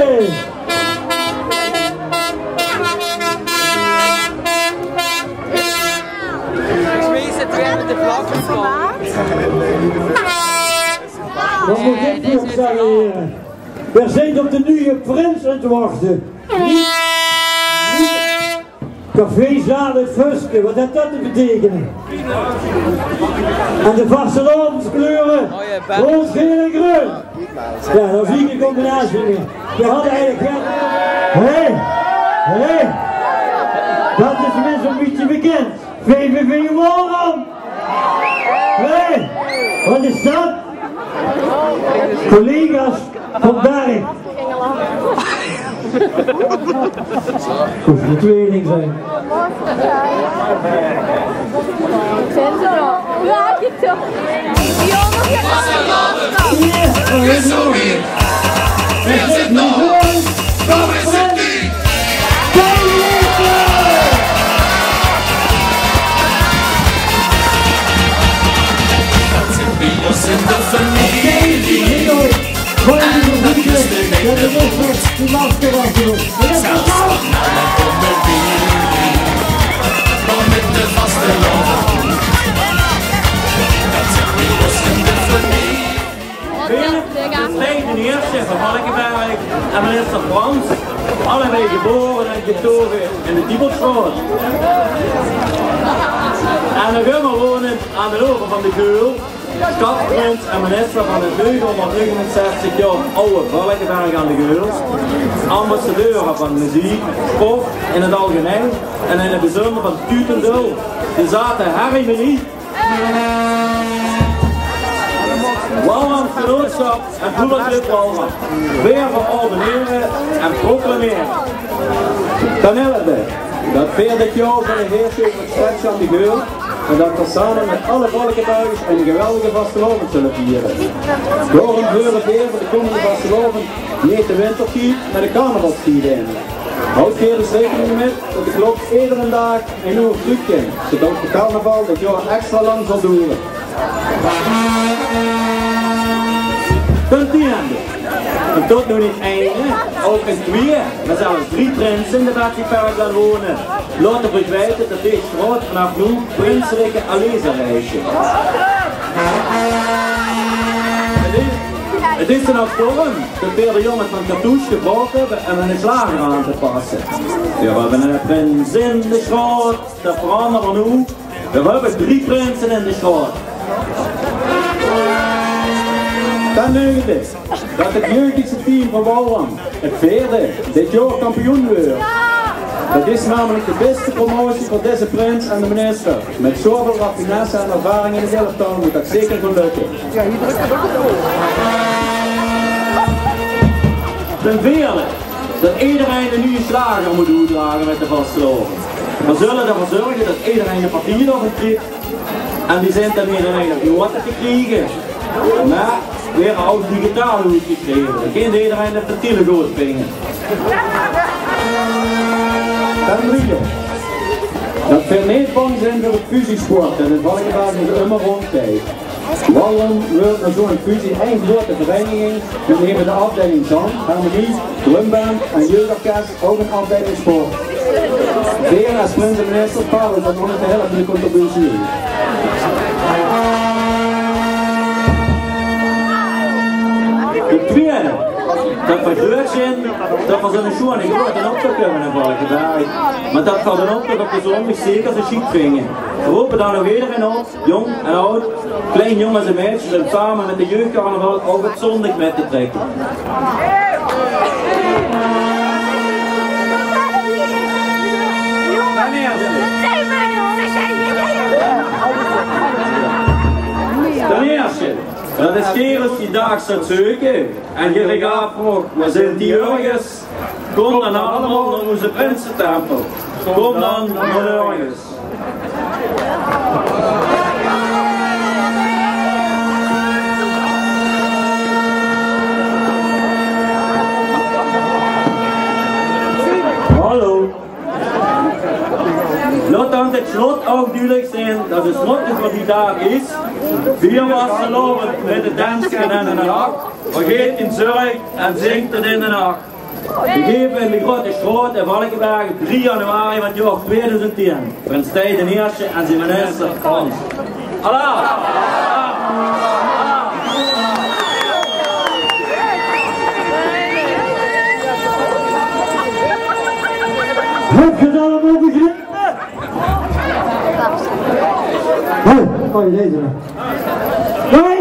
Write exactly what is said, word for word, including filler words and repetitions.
Twee zit weer met de vlaggen. Wat mót ich hie op zègke, heren? Veer zeen op de nuje prins aan 't wachte. Neet, neet café Zalig Fuske, wat haet dat te beteikene? En de vastelaoveskleure, roead, geel en greun. Jao, dat is gein combinatie mieë. Veer hadde eigelik gein... Hé, hé, dat is tenminste e bietje bekind. V V V Walram. Hé, wat is dat? Collega's van Berg. Kós de tweeling zeen. Veer, de Stijn d'n Ierste van Valkeberg en minister Frans, allebei gebore en getoge in de Diepeltsjtraot. En nog ummer wonend aan d'n euver van de Geul, sjtadsprins en minister van 't negenhónderdnegenenzestig jaor aw Valkeberg aan de Geul, ambassadeur van meziek, sport in 't algemein en in 't bezunder van Tuut en Dul, de zate herrie menie. Walrams Genootsjap en Voetbalclub Walram. Veer verordenere en proclamere: Ten elfde, dat veer dit jaor veur de heersj euver 't sjtadsje aan de Geul en dat veer same mit alle Valkebergers ein geweldige vastelaovend zulle viere. Daorum veure veer veur de kómmende vastelaovend neet de wintertied, mer de carnavalstied in. Haoj geer dus raekening mit dat de klok ederen daag ein oer trökgeit, zoetot de carnaval dit jaor extra lang zal doere. Ten tiende, en tot noe neet eine, ouch gein twieë, mer zelfs drie prinse in de Betsypark gaon wone, laote veer uch weite tot dees sjtraot vanaaf noe Prinselike Allee zal heite. 't Is, 't is d'n aafsjpring. Dat veer de jónges van Cartouche gevraog höbbe um 'ne sjlager aan te passe. Veer höbbe 'ne prins in de sjtraot, dat verangere veer noe. Veer höbbe drie prinse in de sjtraot. Ten negende, dat 't jeugdigste team van Walram, 't veerde, dit jaor kampioen weurt. Dat is namelik de bèste promotie veur deze prins en de minister. Mit zoväöl raffinesse en ervaring in 't elftal mót dat zeker gelökke. Ten veerde, dat ederein 'ne nuje sjlager mót oetdrage mit de vastelaovend. Veer zulle d'rveur zörge dat ederein 'n partieje d'rvan krieg. En die zint dan neet allein op note te kriege, mer waere ouch digitaal oetgeschreve. Dan kint ederein 't veur telegood pinge. Ten driede, dat veer neet bang zint veur 't fusiesport en in Valkeberg is ummer róndj tied. Walram weurt nao zoe'n fusie ein groete vereiniging mit neve de aafdeiling zang, harmonie, drumband en jeugorkes ouch 'n aafdeiling sport. Veer es prins en minister pale van ónger de helf van de contributie. Ten twiede, dat veer gruuetsj zint dat veer zoe'n sjoeane groeate optoch höbbe in Valkeberg. Mer dat veer d'n optoch op de zóndig zeker zoe sjiek vinge. Veer rope dan ouch ederein op, jóng en aad, klein jónges en meisjes, um same mit de jeugcarnaval ouch op zóndig mit te trèkke. Ten ierste, dat is kerels die daag zit zeuke en geer uch aafvraog: wo zint die jörges? Kóm dan allemaol nao ózze prinsetempel. Kóm dan nao jörges. Hallo. Laot dan 't sjlot ouch dudelik zeen dat 't sjlot van die daag is: veer vastelaovend mit 't dènske in de nach, vergaet gein zörg en zingt 't in de nach. Gegaeve in de Grote Sjtraot in Valkeberg, drie januari van 't jaor tweeduizend tien. Prins Thei d'n Ierste en zien minister Frans. Alaaf! Höb geer 't allemaol begrepe? Oh, oh, deze. Nog ein